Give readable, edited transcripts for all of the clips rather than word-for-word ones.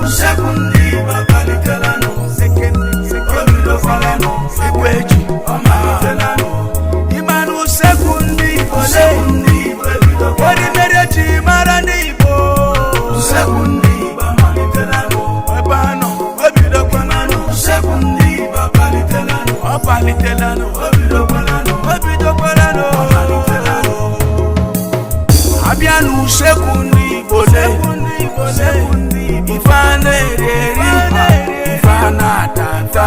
Usekwu ndị Igbo akalitelanụ. O bidokwalanụ. Egwu eji ọ malitelanụ. Ịma na usekwu ndị Igbo Usekwu ndị Igbo ebidokwalanụ. Erimeri ji mara ndị Igbo. Usekwu ndị Igbo amalitelanụ. Ebe anọ o bidokwalanụ. Usekwu ndị Igbo akalitelanụ. Ọ palitelanụ. O bidokwalanụ. O bidokwalanụ. Ọ malitelanụ. Abịa n'usekwu ndị Igbo le, ife a na-eri eri, ife a na-ata ata.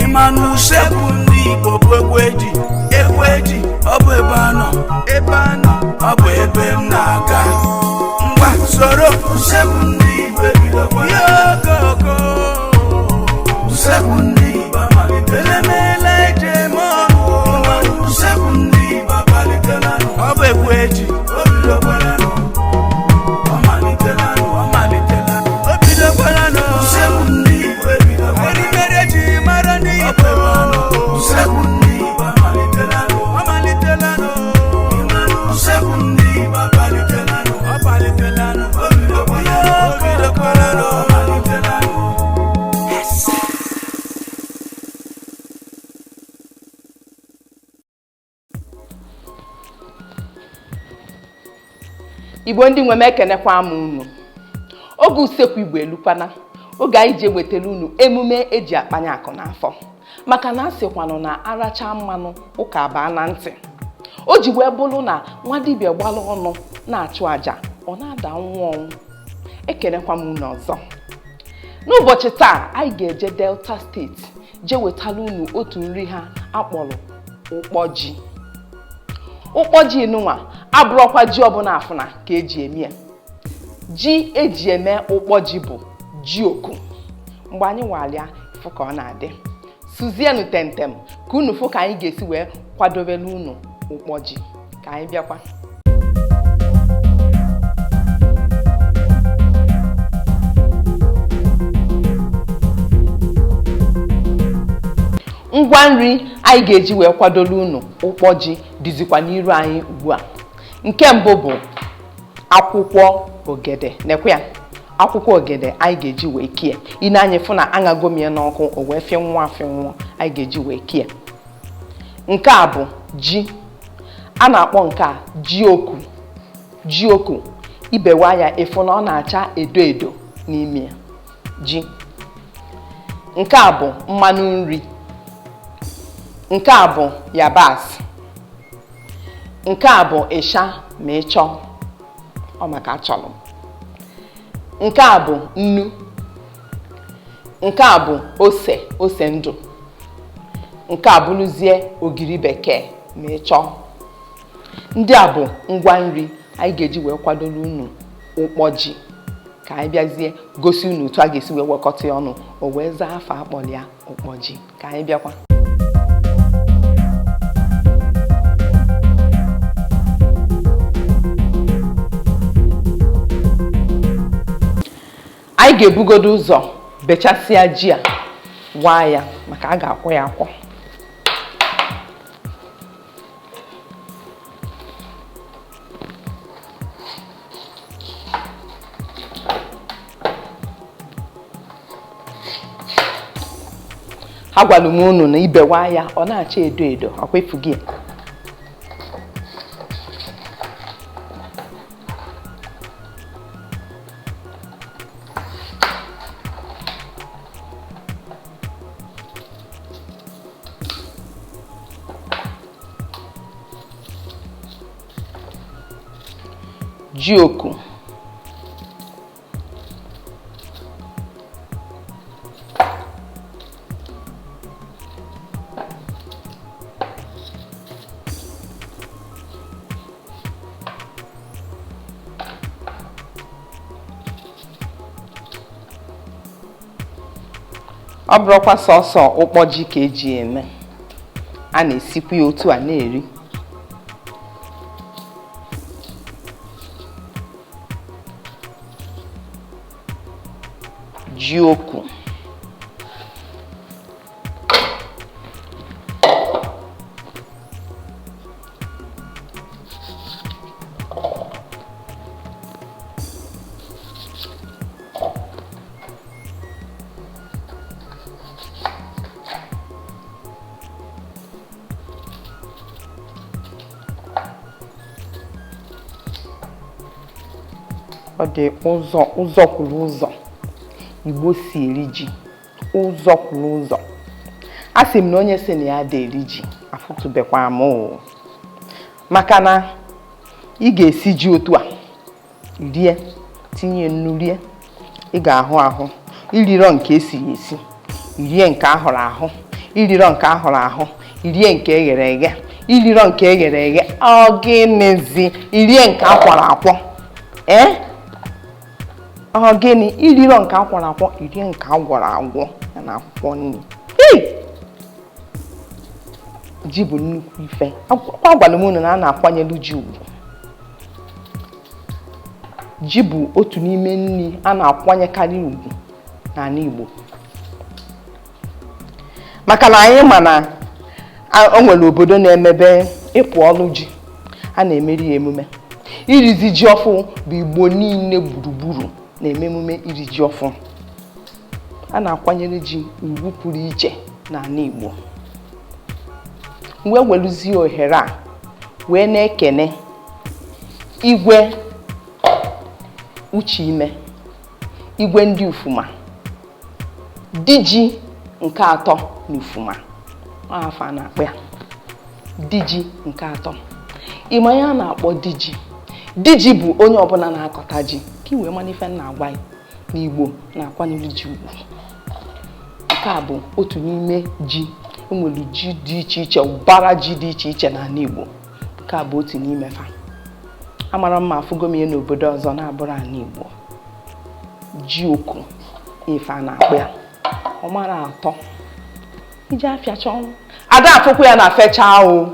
Ịma n'usekwu ndị Igbo bụ egwu eji, egwu eji, ọ bụ ebe anọ, ebe anọ, ọ bụ ebe m na-aga. Ngwa soro Usekwu ndị Igbo ebidokwalanụ. ihe okoko. Usekwu ndị Igbo amalitelanụ. Elemele eji eme ọnụ. Usekwu ndị Igbo akalitelanụ. Ọ bụ egwu eji, O bidokwalanụ. Ọ malitelanụ. Ọ malitela, o bidokwalanụ. Usekwu ndị Igbo ebidokwalanụ. Erimeri eji mara ndị Ọ Igbo. bụ ebe anọ. Usekwu ndị Igbo amalitelanụ. Ọ malitelanụ. Usekwu ndị Igbo akalitelanụ. Ọ palitelanụ. O bidokwalanụ. O bidokwalanụ. Ọ malitelanụ. Igbo ndị nwe m, ekenekwa m unu. Oge usekwu Igbo elukwana, oge anyị ji ewetara unu emume eji akpanye akụ n'afọ, maka na a sịkwanụ na aracha mmanụ ụka baa na ntị. O ji wee bụrụ na nwa dibịa gbara ọnụ na-achụ àjà, ọ na-ada nwụ ọnwụ. Ekenekwa m unu ọzọ. N'ụbọchị taa, anyị ga-eje Delta Steeti jee wetara unu otu nri ha akpọrọ ụkpọ ji. Ụkpọ ji nụnwa abụrọkwa ji ọbụla afụna ka eji eme ya. Ji eji eme ụkpọ ji bụ ji oku. Mgbe anyị walịa fụ ka ọ na-adị, sụzienụ tentem ka unu fụ ka anyị ga-esi wee kwadobere unu ụkpọ ji. Ka anyị bịakwa. Ngwa nri anyị ga-eji wee kwadoro unu ụkpọ ji dịzikwa n'iru anyị ugbu a. Nke mbụ bụ akwụkwọ ogede. Nekwa ya, akwụkwọ ogede anyị ga-eji wee kie. Ị na-anya fụ na aṅago m ya n'ọkụ, o wee fịnwụọ afịnwụọ, anyị ga-eji wee kie. Nke a bụ ji a na-akpọ nke a ji oku. Ji oku ibewa ya, ịfụ na ọ na-acha edo edo n'ime ya. Ji nke a bụ mmanụ nri. Nke a bụ yabasị. Nke a bụ ịsha ma ị chọọ, ọ maka achọrọ m. Nke a bụ nnu. Nke a bụ ose, ose ndụ. Nke a bụrụzie ogiri bekee ma ị chọọ. Ndị a bụ ngwa nri anyị ga-eji wee kwadoro unu ụkpọ ji. Ka anyị bịazie gosi unu otu a ga-esi wee wekọta ya ọnụ, o wee zaa afọ akpọrọ ya ụkpọ ji. Ka anyị bịakwa. Anyị ga-ebugodo ụzọ bechasịa ji a, waa ya, maka a ga-akwọ ya akwọ. Ha gwara m unu na ibewa ya, ọ na-acha edo edo, ọkwa efughị ya. Ji oku. Ọ bụrụkwa sọsọ ụkpọ ji ka eji eme, a na-esikwa ya otu a na-eri. Ji oku. Ọ dị ụzọ ụzọ kwuru ụzọ Igbo si eri ji, ụzọ kwuru ụzọ. A sị m na onye sị na ya dị eri ji afụtụbekwa m o, maka na ị ga-esi ji otu a rie, tinye nnu rie, ị ga-ahụ ahụ. Iriro nke esiri esi, irie nke ahụrụ ahụ, iriro nke ahụrụ ahụ, irie nke eghere eghe, iriro nke eghere eghe, ọ gịnịzi? Irie nke akwọrọ akwọ, ee, ọ gịnị? Iriro nke akwọrọ akwọ, irie nke agwọrọ agwọ ya na akwụkwọ nri. Ji bụ nnukwu ife. Agwara m unu na a na-akwanyelu ji ugwu. Ji bụ otu n'ime nri a na-akwanyekarị ugwu n'ala Igbo, maka na anyị ma na o nwere obodo na-emebe ịpụ ọrụ ji, a na-emeri ya emume. Irizi ji ọfụ bụ Igbo niile gburugburu na-eme emume iri ji ọfụ. A na-akwanyere ji ugwu pụrụ iche n'ala Igbo. Wee weluzie ohere a wee na-ekene Igwe Uche Ime, Igwe ndị Ufuma, diji nke atọ na Ufuma, afọ a na-akpọ ya diji nke atọ. Ịma ya a na-akpọ diji? Diji bụ onye ọbụla na-akọta ji, ka i wee mara ife m na-agwa ya na Igbo na-akwanyere ji ugwu. Nke a bụ otu n'ime ji. Enwere ji dị iche iche, ụbara ji dị iche iche n'ala Igbo. Nke a bụ otu n'ime fa. Amara mma afụgo m ihe n'obodo ọzọ na-abụrụ ala Igbo. Ji oku ife a na-akpọ ya, ọ mara atọ iji afịa chọọ. Ada afụkwa ya na fechaa o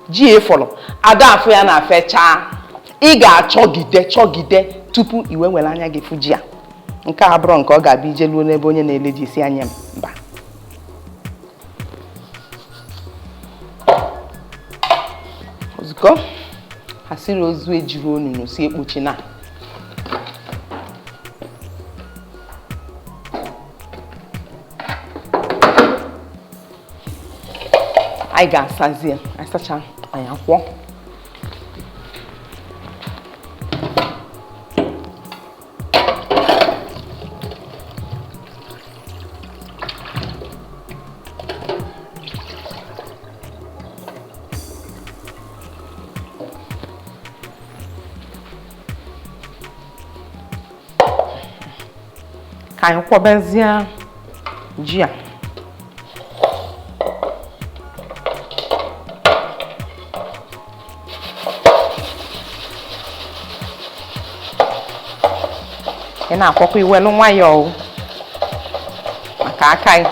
ji ịfọrọ, ada afụ ya na fechaa. Ị ga-achọgide chọgide tupu i wee were anya gị fụ ji a. Nke a bụrụ nke ọ ga-abịa ije luo n'ebe onye na-ele ji isi anya m mba. Ozugbo asịrị ozu ejiri onunu si ekpuchi na anyị ga-asazi ya, asacha anyị akwọ. Ka anyị kwọbezie ji a. Ị na-akwọkwa iwelu nwayọọ maka aka gị.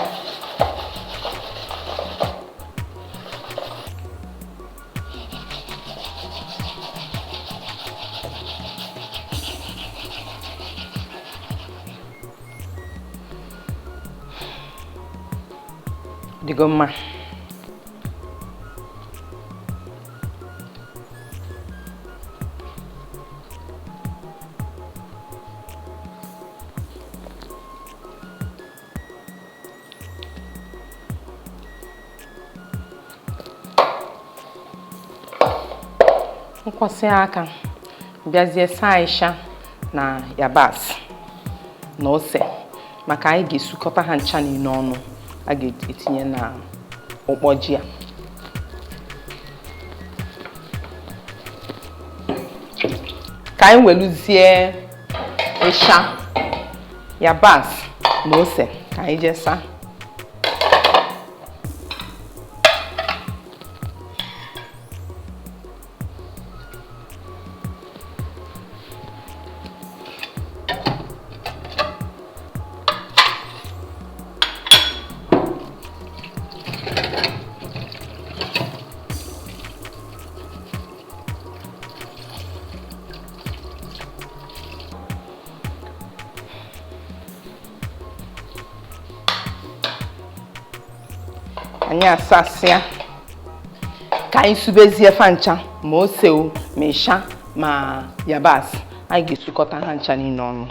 Dịgo mma. Nkwọsị aka bịazie saa ịsha na yabasị na ose, maka anyị ga-esukọta ha ncha niile ọnụ a ga-etinye na ụkpọ ji a. Ka anyị weluzie ịsha, yabasị na ose ka anyị jee saa. Anyị asasịa ka anyị subezie fa ncha, ma ose o, ma ịsha, ma yabasị. Anyị ga-esukọta ha ncha niile ọnụ.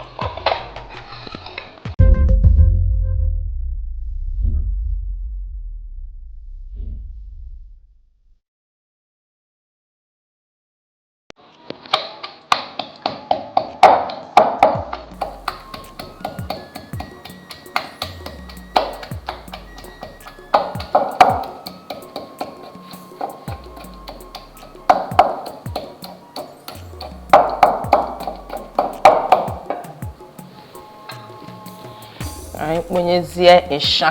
Anyị kponyezie ịsha.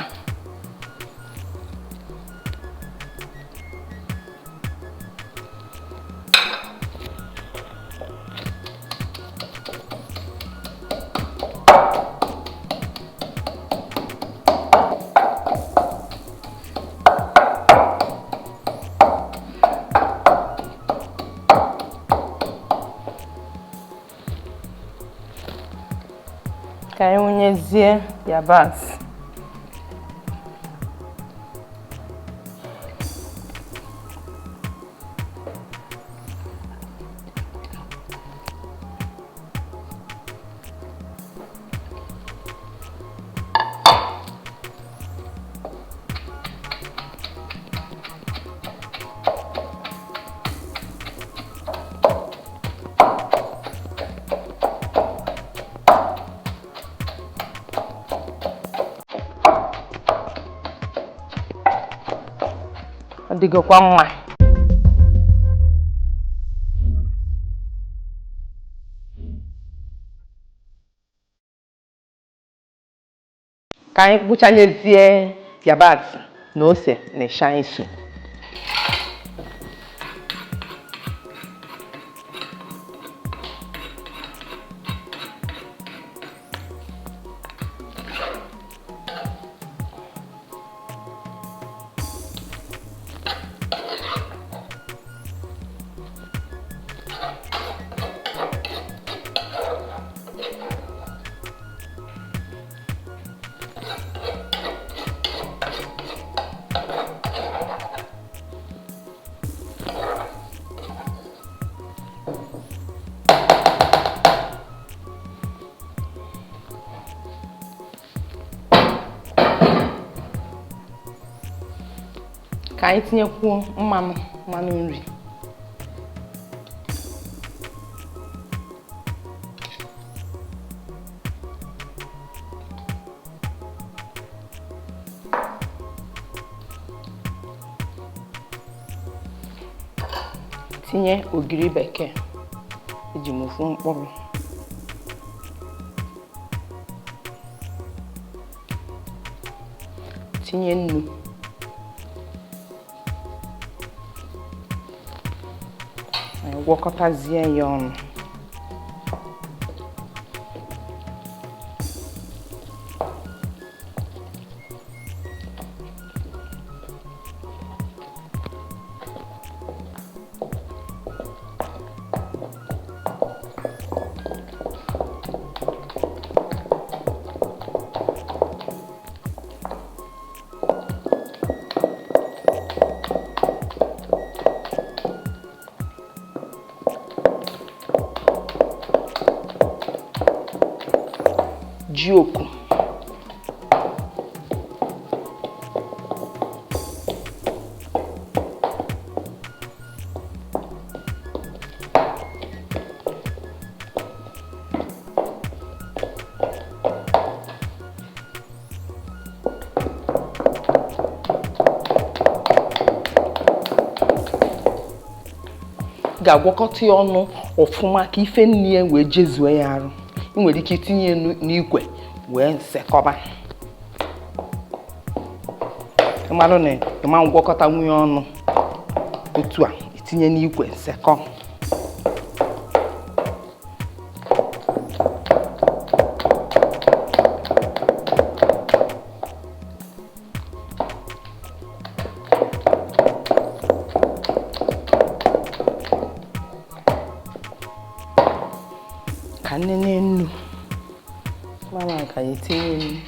Ka anyị wụnyezie yabasị. Ọ dịgokwa mma. Ka anyị kpụchanyezie yabasị na ose na ịsha anyị su. Ka anyị tinyekwuo mmanụ nri. Tinye ogiri bekee, eji m ofu mkpụrụ. Tinye nnu. Anyị gwakọtazie ya ọnụ. Ji oku. Ga-agwakọta ya ọnụ ọfụma ka ife nri ya wee jezuo ya arụ. Ị nwere ike itinye n'ikwe wee sekọba. Ịmarụ na ịma ngwakọta nwunye ọnụ otu a, itinye n'ikwe sekọ. Ka nne nnu mama ka anyị tinye nnu.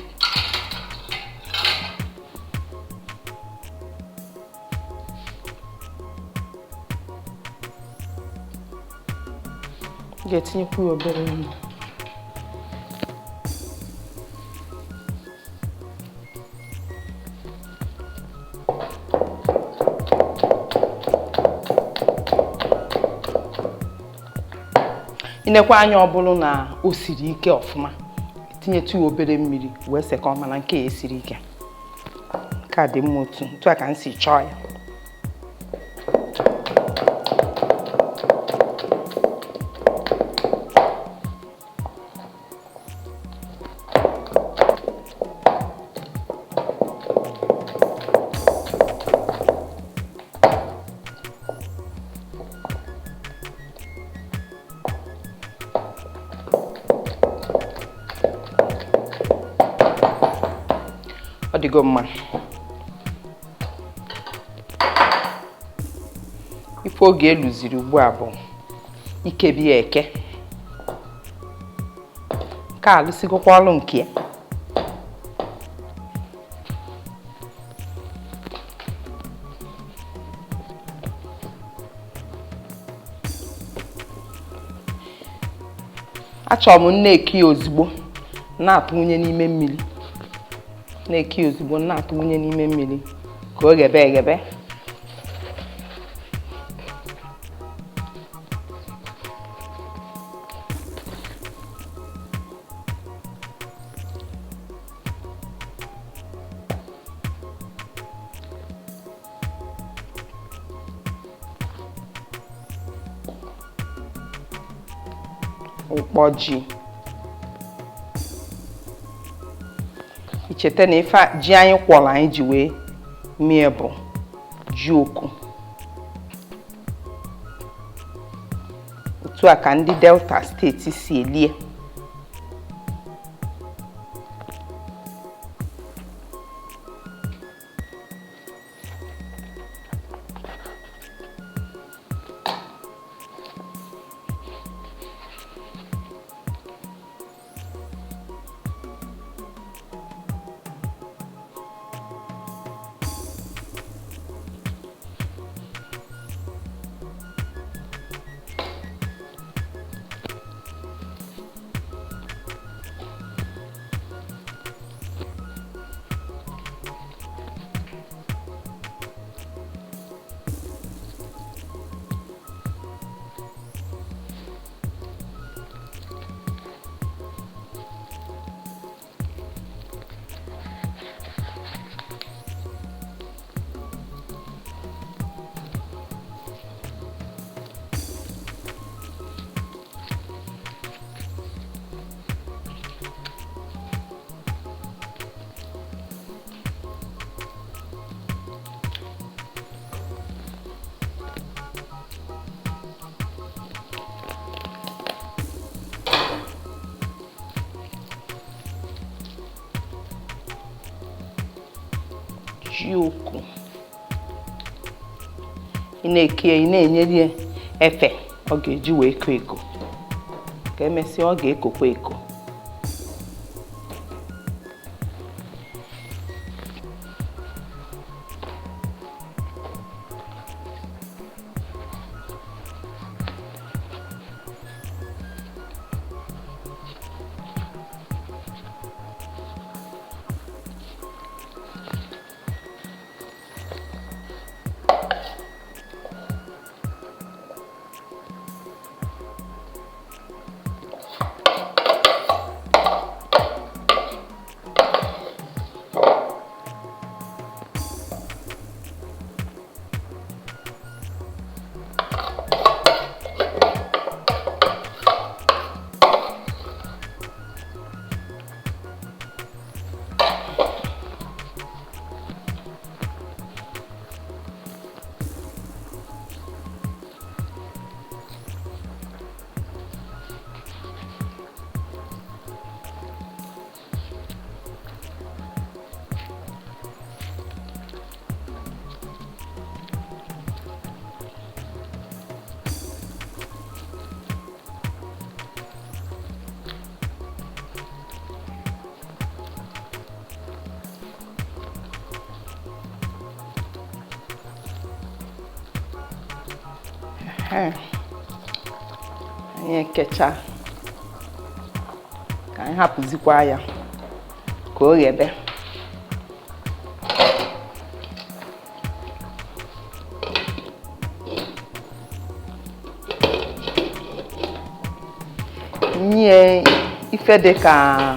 Ga-etinyekwu ya obere nnu. Inekwa anya ọ bụrụ na o siri ike ọfụma, tinyetụ ya obere mmiri wee sekọọ, mana nke a esiri ike. Nke a dị mma otu a ka m si chọọ ya. Ọ dịgo mma. Ife oge eluziri ugbu a bụ ikebi ya eke. Nke a alụsigokwa ọlụ nke ya. Achọrọ m na-eke ya ozugbo na-atụnye n'ime mmiri, na-eke ya ozugbo na-atụnye n'ime mmiri ka o ghebe eghebe. Ụkpọ ji, icheta na ife ji anyị kwọrọ anyị ji wee mie bụ ji oku. Otu a ka ndị Delta steeti si elie. Ji oku ị na-eke ya, ị na-enyere ya efe ọ ga-eji wee ko eko, ka emesịa ọ ga-ekokwa eko. Anyị ekecha ka anyị hapụzikwa ya ka o ghebe. Nye ife dịka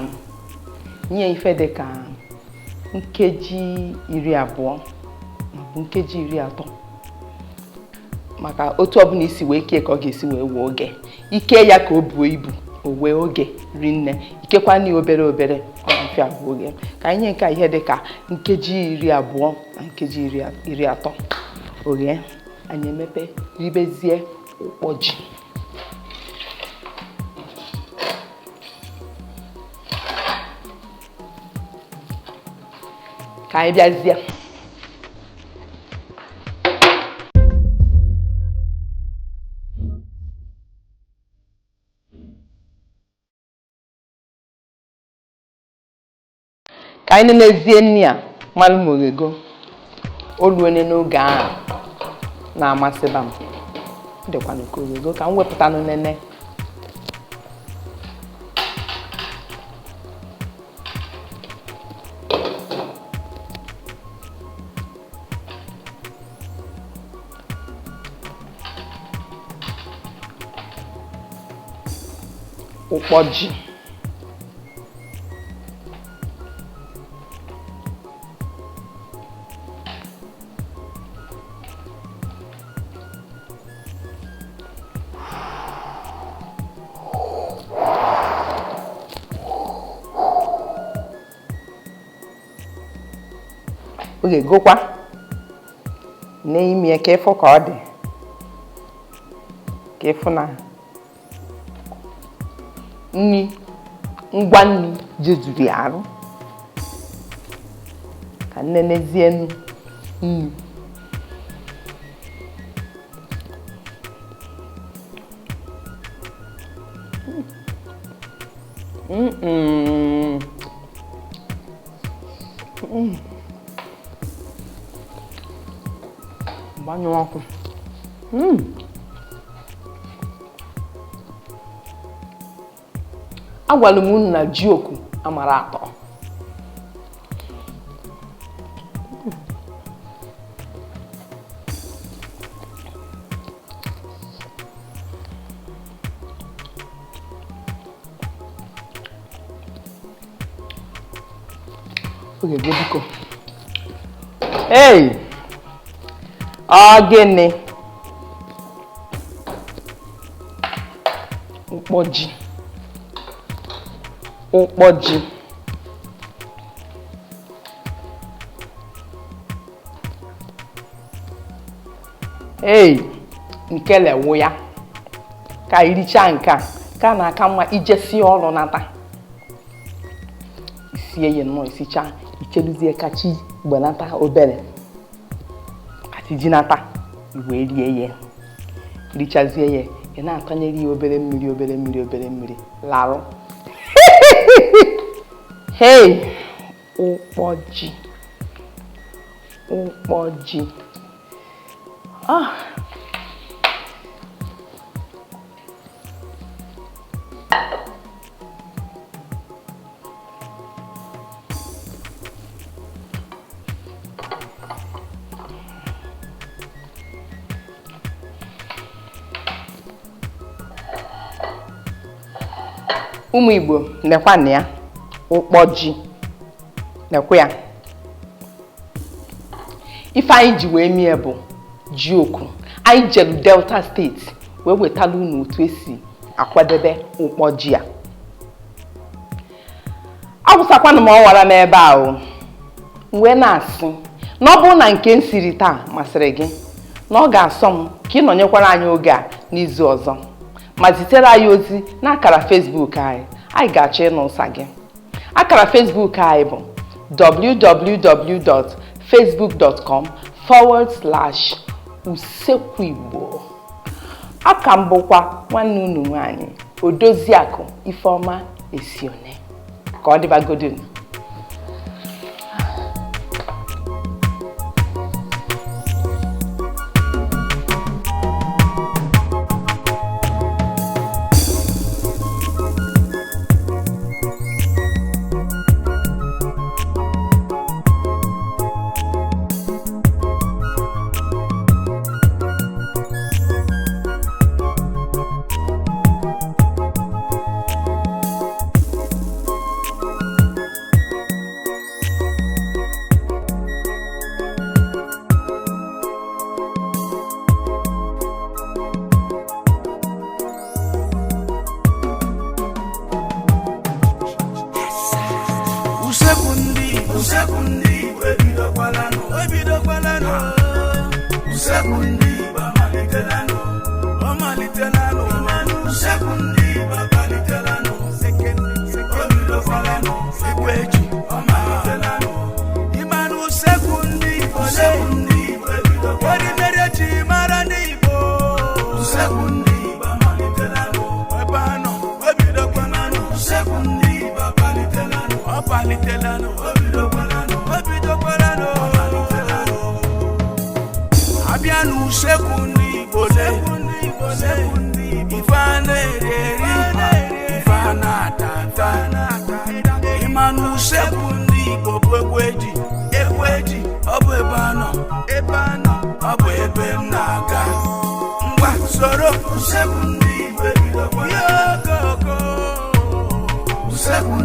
nkeji 20 maọbụ nkeji 30, maka otu ọbụla isi wee kee ka ọ ga-esi wee wee oge. Ike ya ka o buo ibu o wee oge rinne, ikekwa na obere obere ọ ga-efe abụọ oge. Ka anyị nye nke a ihe dịka nkeji 20 na nkeji 30 oghe, anyị emepe ribezie ụkpọ ji. Ka anyị bịazie. Ka anyị nenezie nri a malụ ma oghego o ruone n'oge ahụ na-amasịba m. Ọ dịkwanụ ka oghego, ka m wepụtanụ nene. Ụkpọ ji. Ọ ga-egokwa n'ime ka ịfụ ka ọ dị, ka ịfụ na nri ngwa nri jezuru ya arụ. Ka nnenezie nnu. Gbanyụ ọkụ. Agwara m unu na ji oku amara atọ. Oge go biko. Hey! Ọ gịnị? Ụkpọ ji. Ụkpọ ji. Ei, nke lewu ya. Ka irichaa nke a, ka na-aka mma ije sie ọrụ nata. Isie ya nnọọ isichaa, icheluzie ka chi gbenata obere. Ka chi ji nata, i wee rie ya. Richazie ya, ị na-atanyere ya obere mmiri obere mmiri obere mmiri. Larụ. Hey! Ụkpọ ji. Ụkpọ ji. Ah! Ụmụ Igbo, nekwanụ ya, ụkpọ ji, nekwa ya. Ife anyị ji wee mie bụ ji oku. Anyị jelu Delta steeti wee wetala unu otu esi akwadebe ụkpọ ji a. Awụsakwanụ m ọwara m ebe a o. Wee na-asị na ọ bụrụ na nke m siri taa masịrị gị, na ọ ga-asọ m ka ị nọnyekwara anyị oge a n'izu ọzọ, ma zitere anyị ozi n'akara Facebook anyị. Anyị ga-achọ ịnụ ụsa gị. Akara Facebook anyị bụ www.facebook.com/usekwuigbo. Aka m bụkwa nwanne unu nwaanyị Odoziakụ Ifeọma Esione. Ka ọ dịbagodinu. Usekwu ndị Igbo, usekwu ndị Igbo ebidokwalanụ, ebidokwalanụ. Usekwu ndị Igbo amalitelanụ, ọ malitelanụ. Usekwu ndị Igbo amalitelanụ, o bidokwalanụ. Ekwe ji, ọ malitelanụ. Ịmanụ. Ọmalitelanụ, o bidokwalanụ, o bidokwalanụ, ọmalitelanụ. Abịa n'usekwu ndị Igbo le, ife a na-eri eri, ife a na-ata ata. Ịma n'usekwu ndị Igbo bụ egwu eji, egwu eji, ọ bụ ebe a nọ, ebe a nọ, ọ bụ ebe m na-aga. Ngwa soro Usekwu ndị Igbo ebidokwala. Ihe okoko. Usekwu